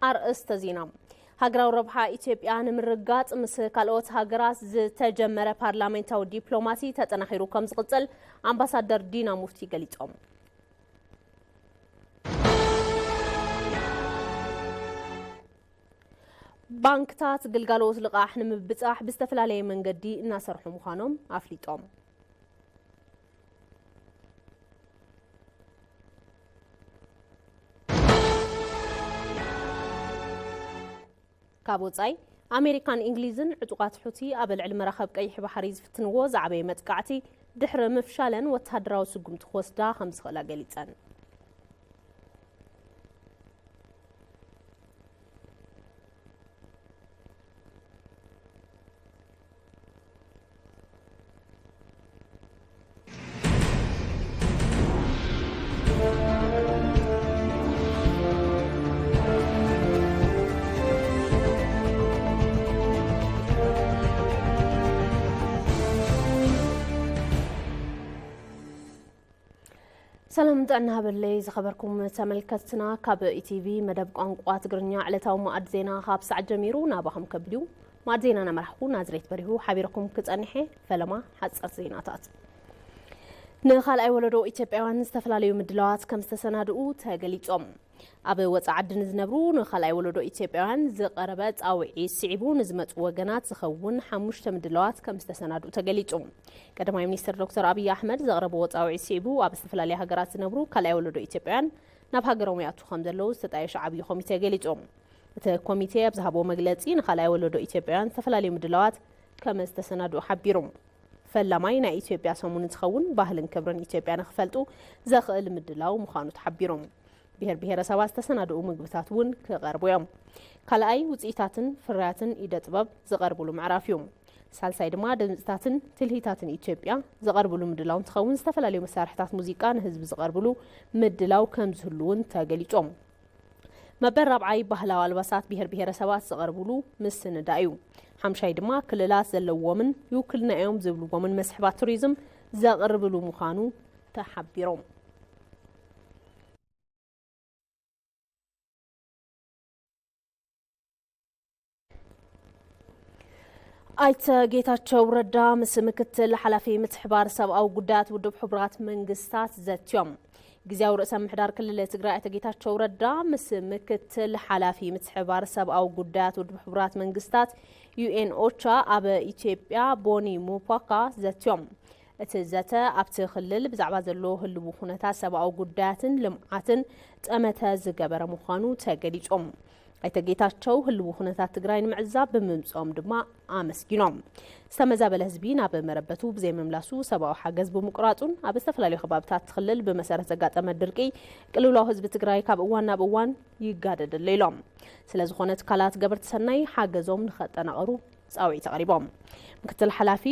ኣርእስተ ዜና። ሃገራዊ ረብሓ ኢትዮጵያ ንምርጋጽ ምስ ካልኦት ሃገራት ዝተጀመረ ፓርላሜንታዊ ዲፕሎማሲ ተጠናኺሩ ከም ዝቕጽል ኣምባሳደር ዲና ሙፍቲ ገሊጾም። ባንክታት ግልጋሎት ልቓሕ ንምብጻሕ ብዝተፈላለየ መንገዲ እናሰርሑ ምዃኖም ኣፍሊጦም። ካብ ወጻኢ፣ ኣሜሪካን እንግሊዝን ዕጡቓት ሑቲ ኣብ ልዕሊ መራኸብ ቀይሕ ባሕሪ ዝፍትንዎ ዝዓበየ መጥቃዕቲ ድሕሪ ምፍሻለን ወተሃደራዊ ስጉምቲ ክወስዳ ከም ዝኽእላ ገሊጸን። ሰላም ጥዕና ሃበለይ ዝኸበርኩም ተመልከትትና፣ ካብ ኢቲቪ መደብ ቋንቋ ትግርኛ ዕለታዊ መኣዲ ዜና ካብ ሰዓት ጀሚሩ ናባኹም ከብል እዩ። መኣዲ ዜና እናመራሕኩ ናዝሬት በሪሁ ሓቢረኩም ክጸንሐ። ፈለማ ሓጸርቲ ዜናታት። ንኻልኣይ ወለዶ ኢትዮጵያውያን ዝተፈላለዩ ምድላዋት ከም ዝተሰናድኡ ተገሊጾም። ኣብ ወጻኢ ዓዲ ንዝነብሩ ንኻልኣይ ወለዶ ኢትዮጵያውያን ዝቐረበ ጻውዒት ስዒቡ ንዝመጹ ወገናት ዝኸውን ሓሙሽተ ምድላዋት ከም ዝተሰናድኡ ተገሊጹ። ቀዳማይ ሚኒስትር ዶክተር ኣብይ ኣሕመድ ዘቕረብዎ ጻውዒት ስዒቡ ኣብ ዝተፈላለያ ሃገራት ዝነብሩ ካልኣይ ወለዶ ኢትዮጵያውያን ናብ ሃገሮም ይኣቱ ከም ዘለዉ ዝተጣየሸ ዓብዪ ኮሚቴ ገሊጹ። እቲ ኮሚቴ ኣብ ዝሃብዎ መግለጺ ንኻልኣይ ወለዶ ኢትዮጵያውያን ዝተፈላለዩ ምድላዋት ከም ዝተሰናድኡ ሓቢሩ። ፈላማይ ናይ ኢትዮጵያ ሰሙን ዝኸውን ባህልን ክብርን ኢትዮጵያ ንኽፈልጡ ዘኽእል ምድላው ምዃኑ ተሓቢሩ። ብሔር ብሔረሰባት ዝተሰናድኡ ምግብታት እውን ክቐርቡ እዮም። ካልኣይ ውፅኢታትን ፍርያትን ኢደ ጥበብ ዝቐርብሉ ምዕራፍ እዩ። ሳልሳይ ድማ ድምፅታትን ትልሂታትን ኢትዮጵያ ዝቐርብሉ ምድላው እንትኸውን ዝተፈላለዩ መሳርሕታት ሙዚቃ ንህዝቢ ዝቐርብሉ ምድላው ከም ዝህሉ እውን ተገሊጾም። መበል ራብዓይ ባህላዊ ኣልባሳት ብሔር ብሔረሰባት ዝቐርብሉ ምስንዳ እዩ። ሓምሻይ ድማ ክልላት ዘለዎምን ይውክልና እዮም ዝብልዎምን መስሕባት ቱሪዝም ዘቕርብሉ ምዃኑ ተሓቢሮም። ኣይተ ጌታቸው ረዳ ምስ ምክትል ሓላፊ ምትሕባር ሰብኣዊ ጉዳያት ውድብ ሕቡራት መንግስታት ዘትዮም። ግዝያዊ ርእሰ ምምሕዳር ክልል ትግራይ ኣይተ ጌታቸው ረዳ ምስ ምክትል ሓላፊ ምትሕባር ሰብኣዊ ጉዳያት ውድብ ሕቡራት መንግስታት ዩኤን ኦቻ ኣብ ኢትዮጵያ ቦኒ ሙፓካ ዘትዮም። እቲ ዘተ ኣብቲ ክልል ብዛዕባ ዘሎ ህልው ኩነታት ሰብኣዊ ጉዳያትን ልምዓትን ጠመተ ዝገበረ ምዃኑ ተገሊጾም። ኣይተ ጌታቸው ህልው ኩነታት ትግራይ ንምዕዛብ ብምምፅኦም ድማ ኣመስጊኖም። ዝተመዛበለ ህዝቢ ናብ መረበቱ ብዘይምምላሱ ሰብኣዊ ሓገዝ ብምቁራፁን ኣብ ዝተፈላለዩ ከባብታት ክልል ብመሰረት ዘጋጠመ ድርቂ ቅልውላው ህዝቢ ትግራይ ካብ እዋን ናብ እዋን ይጋደደሎ ኢሎም። ስለዝኾነ ትካላት ገበርቲ ሰናይ ሓገዞም ንኸጠናቐሩ ፃውዒት ኣቕሪቦም። ምክትል ሓላፊ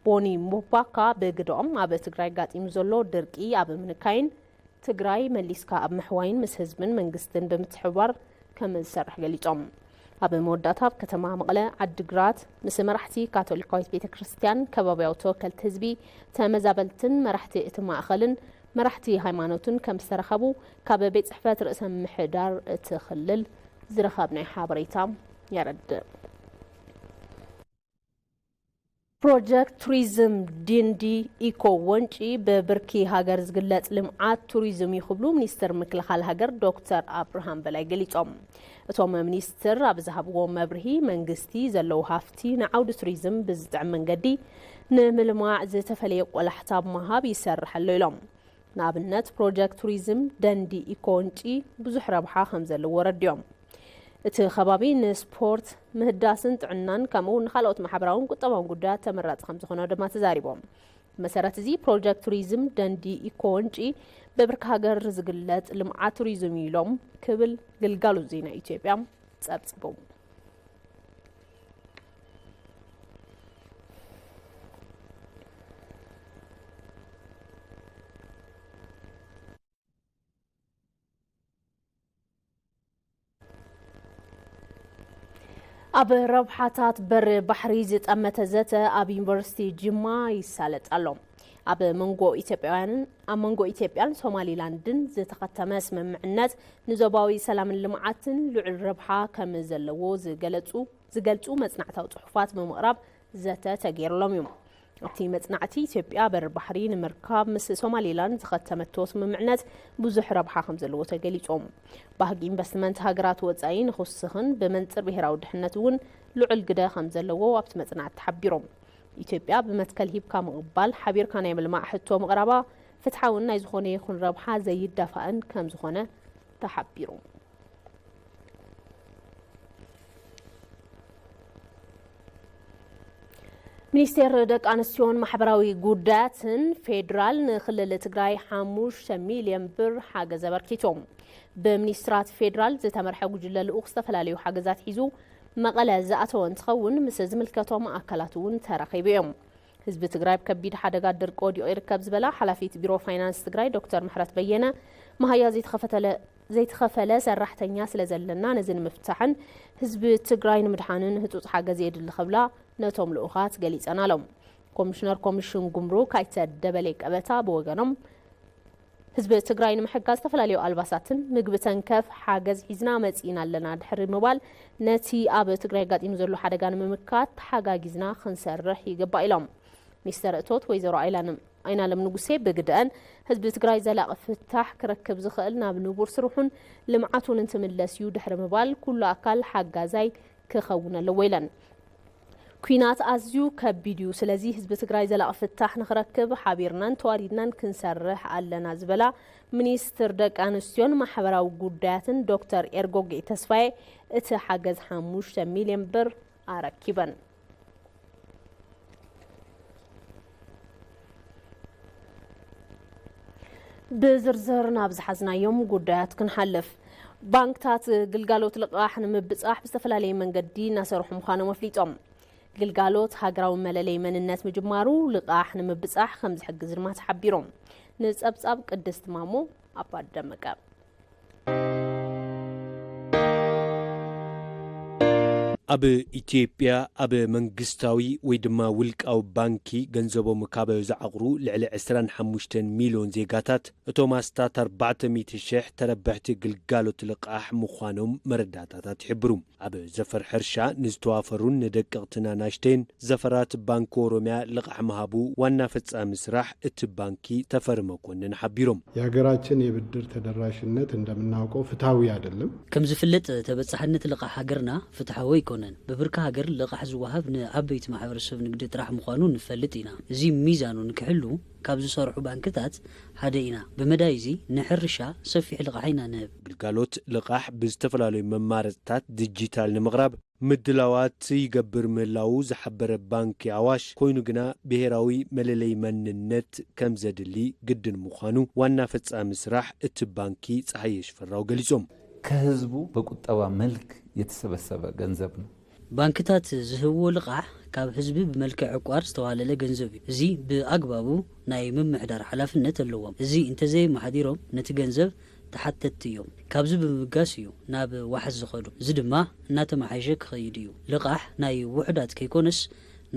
ቦኒ ሙባካ ብግደኦም ኣብ ትግራይ ጋጢሙ ዘሎ ድርቂ ኣብ ምንካይን ትግራይ መሊስካ ኣብ ምሕዋይን ምስ ህዝብን መንግስትን ብምትሕብባር ከም ዝሰርሕ ገሊጾም። ኣብ መወዳእታ ኣብ ከተማ መቐለ ዓዲግራት ምስ መራሕቲ ካቶሊካዊት ቤተ ክርስቲያን፣ ከባብያዊ ተወከልቲ ህዝቢ፣ ተመዛበልትን መራሕቲ እቲ ማእኸልን መራሕቲ ሃይማኖትን ከም ዝተረኸቡ ካብ ቤት ጽሕፈት ርእሰ ምምሕዳር እቲ ክልል ዝረኸብናዮ ሓበሬታ የረድእ። ፕሮጀክት ቱሪዝም ድንዲ ኢኮ ወንጪ ብብርኪ ሃገር ዝግለጽ ልምዓት ቱሪዝም እዩ ክብሉ ሚኒስትር ምክልኻል ሃገር ዶክተር ኣብርሃም በላይ ገሊጾም። እቶም ሚኒስትር ኣብ ዝሃብዎ መብርሂ መንግስቲ ዘለዉ ሃፍቲ ንዓውዲ ቱሪዝም ብዝጥዕም መንገዲ ንምልማዕ ዝተፈለየ ቆላሕታ ብምሃብ ይሰርሕ ኣሎ ኢሎም። ንኣብነት ፕሮጀክት ቱሪዝም ደንዲ ኢኮ ወንጪ ብዙሕ ረብሓ ከም ዘለዎ ረዲኦም። እቲ ከባቢ ንስፖርት፣ ምህዳስን ጥዕናን ከምኡ እውን ንኻልኦት ማሕበራውን ቁጠባውን ጉዳያት ተመራፂ ከም ዝኾነ ድማ ተዛሪቦም። ብመሰረት እዚ ፕሮጀክት ቱሪዝም ደንዲ ኢኮ ወንጪ ብብርኪ ሃገር ዝግለፅ ልምዓት ቱሪዝም እዩ ኢሎም ክብል ግልጋሎት ዜና ኢትዮጵያ ጸብጺቡ። ኣብ ረብሓታት በር ባሕሪ ዝጠመተ ዘተ ኣብ ዩኒቨርሲቲ ጅማ ይሳለጥ ኣሎ። ኣብ መንጎ ኢትዮጵያውያንን ኣብ መንጎ ኢትዮጵያን ሶማሊላንድን ዝተኸተመ ስምምዕነት ንዞባዊ ሰላምን ልምዓትን ልዑል ረብሓ ከም ዘለዎ ዝገለጹ ዝገልጹ መጽናዕታዊ ጽሑፋት ብምቕራብ ዘተ ተገይርሎም እዩ። ኣብቲ መጽናዕቲ ኢትዮጵያ በር ባሕሪ ንምርካብ ምስ ሶማሊላንድ ዝኸተመቶ ስምምዕነት ብዙሕ ረብሓ ከም ዘለዎ ተገሊጾም። ባህጊ ኢንቨስትመንት ሃገራት ወጻኢ ንኽውስኽን ብመንጽር ብሄራዊ ድሕነት እውን ልዑል ግደ ከም ዘለዎ ኣብቲ መጽናዕቲ ተሓቢሮም። ኢትዮጵያ ብመትከል ሂብካ ምቕባል ሓቢርካ ናይ ምልማዕ ሕቶ ምቕራባ ፍትሓውን ናይ ዝኾነ ይኹን ረብሓ ዘይዳፋእን ከም ዝኾነ ተሓቢሩ። ሚኒስቴር ደቂ ኣንስትዮን ማሕበራዊ ጉዳያትን ፌዴራል ንክልል ትግራይ ሓሙሽተ ሚልዮን ብር ሓገዝ ኣበርኪቶም። ብሚኒስትራት ፌዴራል ዝተመርሐ ጉጅለ ልኡኽ ዝተፈላለዩ ሓገዛት ሒዙ መቐለ ዝኣተወ እንትኸውን ምስ ዝምልከቶም ኣካላት እውን ተራኺቡ እዮም። ህዝቢ ትግራይ ኣብ ከቢድ ሓደጋ ድርቂ ወዲቑ ይርከብ ዝበላ ሓላፊት ቢሮ ፋይናንስ ትግራይ ዶክተር ምሕረት በየነ፣ መሃያ ዘይተኸፈተለ ዘይተኸፈለ ሰራሕተኛ ስለ ዘለና ነዚ ንምፍታሕን ህዝቢ ትግራይ ንምድሓንን ህፁፅ ሓገዝ የድሊ ክብላ ነቶም ልኡኻት ገሊፀን ኣለዉ። ኮሚሽነር ኮሚሽን ጉምሩክ ኣይተ ደበሌ ቀበታ ብወገኖም ህዝቢ ትግራይ ንምሕጋዝ ዝተፈላለዩ ኣልባሳትን ምግቢ ተንከፍ ሓገዝ ሒዝና መፂእና ኣለና ድሕሪ ምባል ነቲ ኣብ ትግራይ ኣጋጢሙ ዘሎ ሓደጋ ንምምካት ተሓጋጊዝና ክንሰርሕ ይግባእ ኢሎም። ሚኒስተር እቶት ወይዘሮ ኣይላንም ኣይናለም ንጉሴ ብግደአን ህዝቢ ትግራይ ዘላቒ ፍታሕ ክረክብ ዝኽእል ናብ ንቡር ስርሑን ልምዓቱን እንትምለስ እዩ ድሕሪ ምባል ኩሉ ኣካል ሓጋዛይ ክኸውን ኣለዎ ኢለን። ኲናት ኣዝዩ ከቢድ እዩ። ስለዚ ህዝቢ ትግራይ ዘላቒ ፍታሕ ንኽረክብ ሓቢርናን ተዋዲድናን ክንሰርሕ ኣለና ዝበላ ሚኒስትር ደቂ ኣንስትዮን ማሕበራዊ ጉዳያትን ዶክተር ኤርጎጌ ተስፋዬ እቲ ሓገዝ ሓሙሽተ ሚልዮን ብር ኣረኪበን። ብዝርዝር ናብ ዝሓዝናዮም ጉዳያት ክንሓልፍ። ባንክታት ግልጋሎት ልቓሕ ንምብጻሕ ብዝተፈላለየ መንገዲ እናሰርሑ ምዃኖም ኣፍሊጦም። ግልጋሎት ሃገራዊ መለለይ መንነት ምጅማሩ ልቓሕ ንምብጻሕ ከም ዝሕግዝ ድማ ተሓቢሮም። ንጸብጻብ ቅድስት ማሞ ኣባ ደመቀ። ኣብ ኢትዮጵያ ኣብ መንግስታዊ ወይ ድማ ውልቃዊ ባንኪ ገንዘቦም ካብ ዝዓቕሩ ልዕሊ ዕስራን ሓሙሽተን ሚልዮን ዜጋታት እቶም ኣስታት ኣርባዕተ ሚእቲ ሽሕ ተረበሕቲ ግልጋሎት ልቓሕ ምዃኖም መረዳእታታት ይሕብሩ። ኣብ ዘፈር ሕርሻ ንዝተዋፈሩን ንደቀቕትን ኣናሽተይን ዘፈራት ባንኪ ኦሮሚያ ልቓሕ ምሃቡ ዋና ፈጻሚ ስራሕ እቲ ባንኪ ተፈሪ መኮንን ሓቢሮም። የሀገራችን የብድር ተደራሽነት እንደምናውቀው ፍትሐዊ አይደለም። ከም ዝፍለጥ ተበጻሕነት ልቓሕ ሃገርና ፍትሐዊ ኣይኮነን። ብብርኪ ሃገር ልቓሕ ዝወሃብ ንዓበይቲ ማሕበረሰብ ንግዲ ጥራሕ ምዃኑ ንፈልጥ ኢና። እዚ ሚዛኑ ንክሕሉ ካብ ዝሰርሑ ባንክታት ሓደ ኢና። ብመዳይ እዚ ንሕርሻ ሰፊሕ ልቓሕ ኢና ንህብ። ግልጋሎት ልቓሕ ብዝተፈላለዩ መማረፅታት ዲጂታል ንምቕራብ ምድላዋት ይገብር ምህላዉ ዝሓበረ ባንኪ ኣዋሽ፣ ኮይኑ ግና ብሄራዊ መለለይ መንነት ከም ዘድሊ ግድን ምዃኑ ዋና ፈጻሚ ስራሕ እቲ ባንኪ ጸሃየ ሽፈራው ገሊጾም። ከህዝቡ በቁጠባ መልክ የተሰበሰበ ገንዘብ ነው። ባንክታት ዝህብዎ ልቓሕ ካብ ህዝቢ ብመልክዕ ዕቋር ዝተዋለለ ገንዘብ እዩ። እዚ ብኣግባቡ ናይ ምምሕዳር ሓላፍነት ኣለዎም። እዚ እንተዘየመሓዲሮም ነቲ ገንዘብ ተሓተትቲ እዮም። ካብዚ ብምብጋስ እዩ ናብ ዋሕስ ዝኸዱ። እዚ ድማ እናተመሓየሸ ክኸይድ እዩ። ልቓሕ ናይ ውሑዳት ከይኮነስ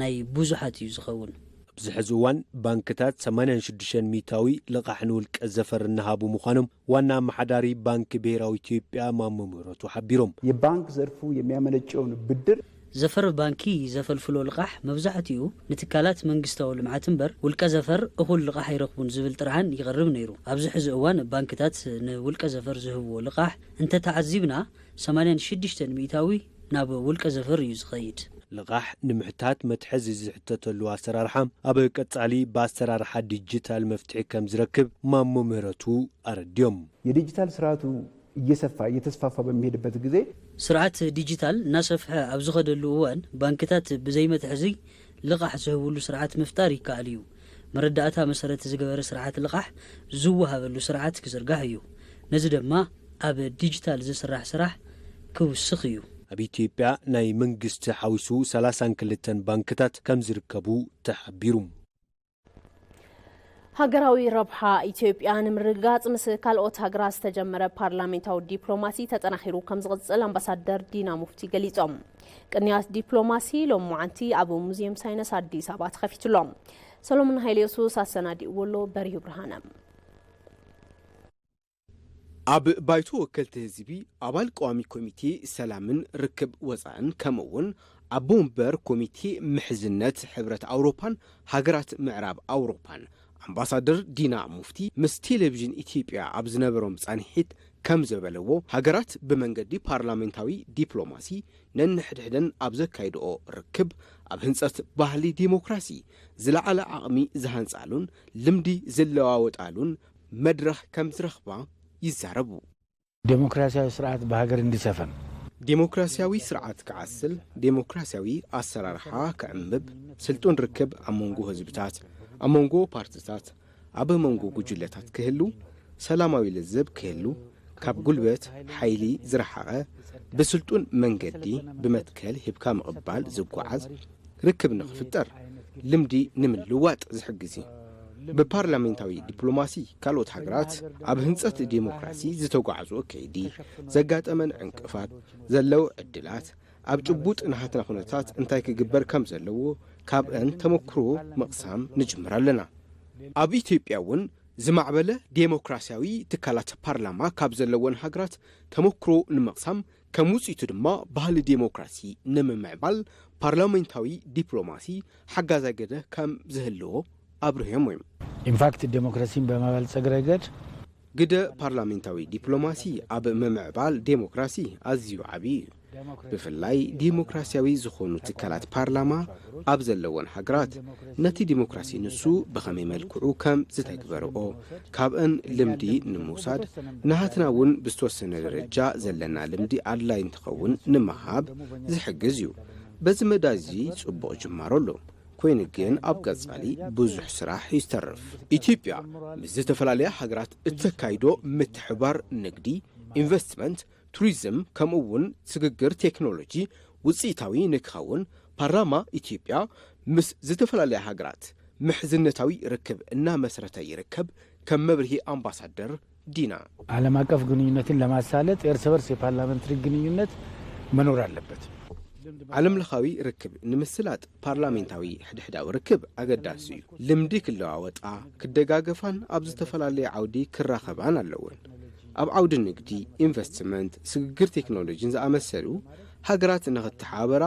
ናይ ብዙሓት እዩ ዝኸውን። ኣብዚ ሕዚ እዋን ባንክታት ሰማንያን ሽዱሽተን ሚእታዊ ልቓሕ ንውልቀ ዘፈር እናሃቡ ምዃኖም ዋና ኣመሓዳሪ ባንኪ ብሄራዊ ኢትዮጵያ ማሞ ምህረቱ ሓቢሮም። የባንክ ዘርፉ የሚያመነጨውን ብድር ዘፈር ባንኪ ዘፈልፍሎ ልቓሕ መብዛሕትኡ ንትካላት መንግስታዊ ልምዓት እምበር ውልቀ ዘፈር እኹል ልቓሕ ኣይረኽቡን ዝብል ጥርዓን ይቐርብ ነይሩ። ኣብዚ ሕዚ እዋን ባንክታት ንውልቀ ዘፈር ዝህብዎ ልቓሕ እንተተዓዚብና ሰማንያን ሽዱሽተን ሚእታዊ ናብ ውልቀ ዘፈር እዩ ዝኸይድ። ልቓሕ ንምሕታት መትሐዚ ዝሕተተሉ ኣሰራርሓ ኣብ ቀጻሊ ብኣሰራርሓ ዲጂታል መፍትሒ ከም ዝረክብ ማሞ ምህረቱ ኣረድዮም። የዲጂታል ስርዓቱ እየሰፋ እየተስፋፋ በሚሄድበት ጊዜ ስርዓት ዲጂታል እናሰፍሐ ኣብ ዝኸደሉ እዋን ባንክታት ብዘይመትሐዚ ልቓሕ ዝህብሉ ስርዓት ምፍጣር ይከኣል እዩ። መረዳእታ መሰረት ዝገበረ ስርዓት ልቓሕ ዝወሃበሉ ስርዓት ክዝርጋሕ እዩ። ነዚ ድማ ኣብ ዲጂታል ዝስራሕ ስራሕ ክውስኽ እዩ። ኣብ ኢትዮጵያ ናይ መንግስቲ ሓዊሱ ሰላሳን ክልተን ባንክታት ከም ዝርከቡ ተሓቢሩ። ሃገራዊ ረብሓ ኢትዮጵያ ንምርግጋጽ ምስ ካልኦት ሃገራት ዝተጀመረ ፓርላሜንታዊ ዲፕሎማሲ ተጠናኺሩ ከም ዝቕጽል ኣምባሳደር ዲና ሙፍቲ ገሊጾም። ቅንያት ዲፕሎማሲ ሎሚ መዓንቲ ኣብ ሙዚየም ሳይነስ ኣዲስ ኣበባ ተኸፊቱ ኣሎ። ሰሎሞን ሃይለ የሱስ ኣሰናዲእዎ ኣሎ። በሪሁ ብርሃነ። ኣብ ባይቶ ወከልቲ ህዝቢ ኣባል ቀዋሚ ኮሚቴ ሰላምን ርክብ ወፃእን ከምኡ እውን ኣቦ ወንበር ኮሚቴ ምሕዝነት ሕብረት ኣውሮፓን ሃገራት ምዕራብ ኣውሮፓን ኣምባሳደር ዲና ሙፍቲ ምስ ቴሌቪዥን ኢትዮጵያ ኣብ ዝነበሮም ፃንሒት ከም ዘበለዎ፣ ሃገራት ብመንገዲ ፓርላሜንታዊ ዲፕሎማሲ ነንሕድሕደን ኣብ ዘካይድኦ ርክብ ኣብ ህንፀት ባህሊ ዲሞክራሲ ዝለዓለ ዓቕሚ ዝሃንፃሉን ልምዲ ዝለዋወጣሉን መድረኽ ከም ዝረኽባ ይዛረቡ። ዴሞክራሲያዊ ስርዓት ብሃገር እንዲሰፈን። ዴሞክራሲያዊ ስርዓት ክዓስል፣ ዴሞክራሲያዊ ኣሰራርሓ ክዕምብ፣ ስልጡን ርክብ ኣብ መንጎ ህዝብታት፣ ኣብ መንጎ ፓርትታት፣ ኣብ መንጎ ጉጅለታት ክህሉ፣ ሰላማዊ ልዝብ ክህሉ፣ ካብ ጉልበት ሓይሊ ዝረሓቐ ብስልጡን መንገዲ ብመትከል ሂብካ ምቕባል ዝጓዓዝ ርክብ ንኽፍጠር ልምዲ ንምልዋጥ ዝሕግዝ እዩ። ብፓርላሜንታዊ ዲፕሎማሲ ካልኦት ሃገራት ኣብ ህንጸት ዲሞክራሲ ዝተጓዓዝኦ ከይዲ፣ ዘጋጠመን ዕንቅፋት፣ ዘለዉ ዕድላት፣ ኣብ ጭቡጥ ናህትና ኩነታት እንታይ ክግበር ከም ዘለዎ ካብአን ተመክሮ ምቕሳም ንጅምር ኣለና። ኣብ ኢትዮጵያ እውን ዝማዕበለ ዴሞክራሲያዊ ትካላት ፓርላማ ካብ ዘለወን ሃገራት ተመክሮ ንምቕሳም ከም ውፅኢቱ ድማ ባህሊ ዴሞክራሲ ንምምዕባል ፓርላሜንታዊ ዲፕሎማሲ ሓጋዛይ ግደ ከም ዝህልዎ ኣብርሆም እዮም። ኢንፋክት ዴሞክራሲን በማበልጸግ ረገድ ግደ ፓርላሜንታዊ ዲፕሎማሲ ኣብ ምምዕባል ዴሞክራሲ ኣዝዩ ዓብዪ እዩ። ብፍላይ ዲሞክራሲያዊ ዝኾኑ ትካላት ፓርላማ ኣብ ዘለወን ሃገራት ነቲ ዲሞክራሲ ንሱ ብኸመይ መልክዑ ከም ዝተግበርኦ ካብአን ልምዲ ንምውሳድ፣ ናህትና እውን ብዝተወሰነ ደረጃ ዘለና ልምዲ ኣድላይ እንትኸውን ንምሃብ ዝሕግዝ እዩ። በዚ መዳይ እዚ ጽቡቕ ጅማሮ ኣሎ። ኮይኑ ግን ኣብ ቀጻሊ ብዙሕ ስራሕ ይተርፍ። ኢትዮጵያ ምስ ዝተፈላለያ ሃገራት እተካይዶ ምትሕባር ንግዲ፣ ኢንቨስትመንት፣ ቱሪዝም ከምኡ እውን ስግግር ቴክኖሎጂ ውፅኢታዊ ንክኸውን ፓርላማ ኢትዮጵያ ምስ ዝተፈላለያ ሃገራት ምሕዝነታዊ ርክብ እናመስረተ ይርከብ። ከም መብርሂ ኣምባሳደር ዲና። ዓለም አቀፍ ግንኙነትን ለማሳለጥ እርስ በርስ የፓርላመንትሪ ግንኙነት መኖር አለበት። ዓለም ለኻዊ ርክብ ንምስላጥ ፓርላሜንታዊ ሕድሕዳዊ ርክብ ኣገዳሲ እዩ። ልምዲ ክለዋወጣ፣ ክደጋገፋን ኣብ ዝተፈላለየ ዓውዲ ክራኸባን ኣለወን። ኣብ ዓውዲ ንግዲ፣ ኢንቨስትመንት፣ ስግግር ቴክኖሎጂን ዝኣመሰሉ ሃገራት ንኽተሓባበራ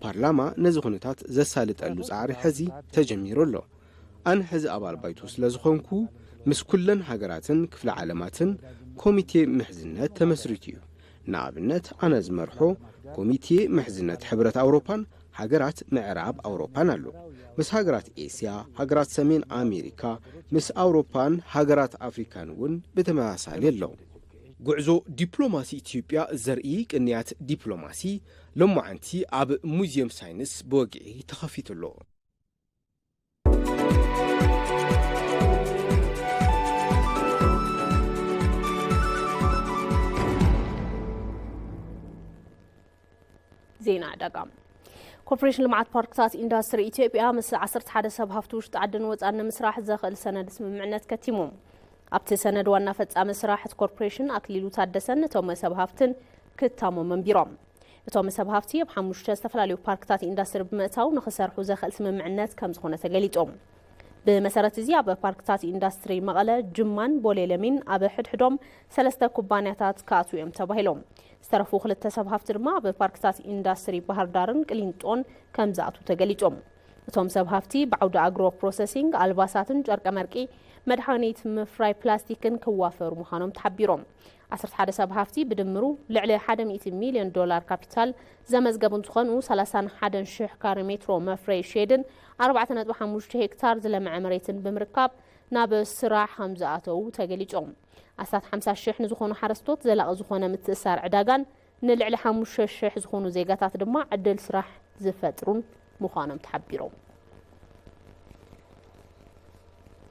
ፓርላማ ነዚ ኩነታት ዘሳልጠሉ ጻዕሪ ሕዚ ተጀሚሩ ኣሎ። ኣነ ሕዚ ኣባል ባይቶ ስለ ዝኾንኩ ምስ ኩለን ሃገራትን ክፍለ ዓለማትን ኮሚቴ ምሕዝነት ተመስሪቱ እዩ። ንኣብነት ኣነ ዝመርሖ ኮሚቴ ምሕዝነት ሕብረት ኣውሮፓን ሃገራት ምዕራብ ኣውሮፓን ኣሎ። ምስ ሃገራት ኤስያ፣ ሃገራት ሰሜን ኣሜሪካ፣ ምስ ኣውሮፓን ሃገራት ኣፍሪካን እውን ብተመሳሳሊ ኣሎ። ጉዕዞ ዲፕሎማሲ ኢትዮጵያ ዘርኢ ቅንያት ዲፕሎማሲ ሎማዓንቲ ኣብ ሙዚየም ሳይንስ ብወግዒ ተኸፊቱ ኣሎ። ዜና ዕዳጋ። ኮርፖሬሽን ልምዓት ፓርክታት ኢንዳስትሪ ኢትዮጵያ ምስ ዓሰርተ ሓደ ሰብ ሃፍቲ ውሽጢ ዓድን ወፃን ንምስራሕ ዘኽእል ሰነድ ስምምዕነት ከቲሙ። ኣብቲ ሰነድ ዋና ፈፃሚ ስራሕ እቲ ኮርፖሬሽን ኣክሊሉ ታደሰን እቶም ሰብ ሃፍትን ክታሞምን ቢሮም። እቶም ሰብ ሃፍቲ ኣብ ሓሙሽተ ዝተፈላለዩ ፓርክታት ኢንዳስትሪ ብምእታው ንኽሰርሑ ዘኽእል ስምምዕነት ከም ዝኾነ ተገሊጹ። ብመሰረት እዚ ኣብ ፓርክታት ኢንዳስትሪ መቐለ፣ ጅማን ቦሌ ለሚን ኣብ ሕድሕዶም ሰለስተ ኩባንያታት ክኣትዉ እዮም ተባሂሎም። ዝተረፉ ክልተ ሰብ ሃፍቲ ድማ ኣብ ፓርክታት ኢንዳስትሪ ባህር ዳርን ቅሊንጦን ከም ዝኣትዉ ተገሊጾም። እቶም ሰብ ሃፍቲ ብዓውዲ ኣግሮ ፕሮሰሲንግ፣ ኣልባሳትን ጨርቀ መርቂ፣ መድሃኒት ምፍራይ ፕላስቲክን ክዋፈሩ ምዃኖም ተሓቢሮም። ዓሰርተ ሓደ ሰብ ሃፍቲ ብድምሩ ልዕሊ ሓደ ሚእቲ ሚልዮን ዶላር ካፒታል ዘመዝገቡ እንትኾኑ፣ ሰላሳን ሓደን ሽሕ ካሬ ሜትሮ መፍረይ ሼድን ኣርባዕተ ነጥቢ ሓሙሽተ ሄክታር ዝለምዐ መሬትን ብምርካብ ናብ ስራሕ ከም ዝኣተዉ ተገሊጾም። ኣስታት ሓምሳ ሽሕ ንዝኾኑ ሓረስቶት ዘላቒ ዝኾነ ምትእሳር ዕዳጋን ንልዕሊ ሓሙሽተ ሽሕ ዝኾኑ ዜጋታት ድማ ዕድል ስራሕ ዝፈጥሩን ምዃኖም ተሓቢሮም።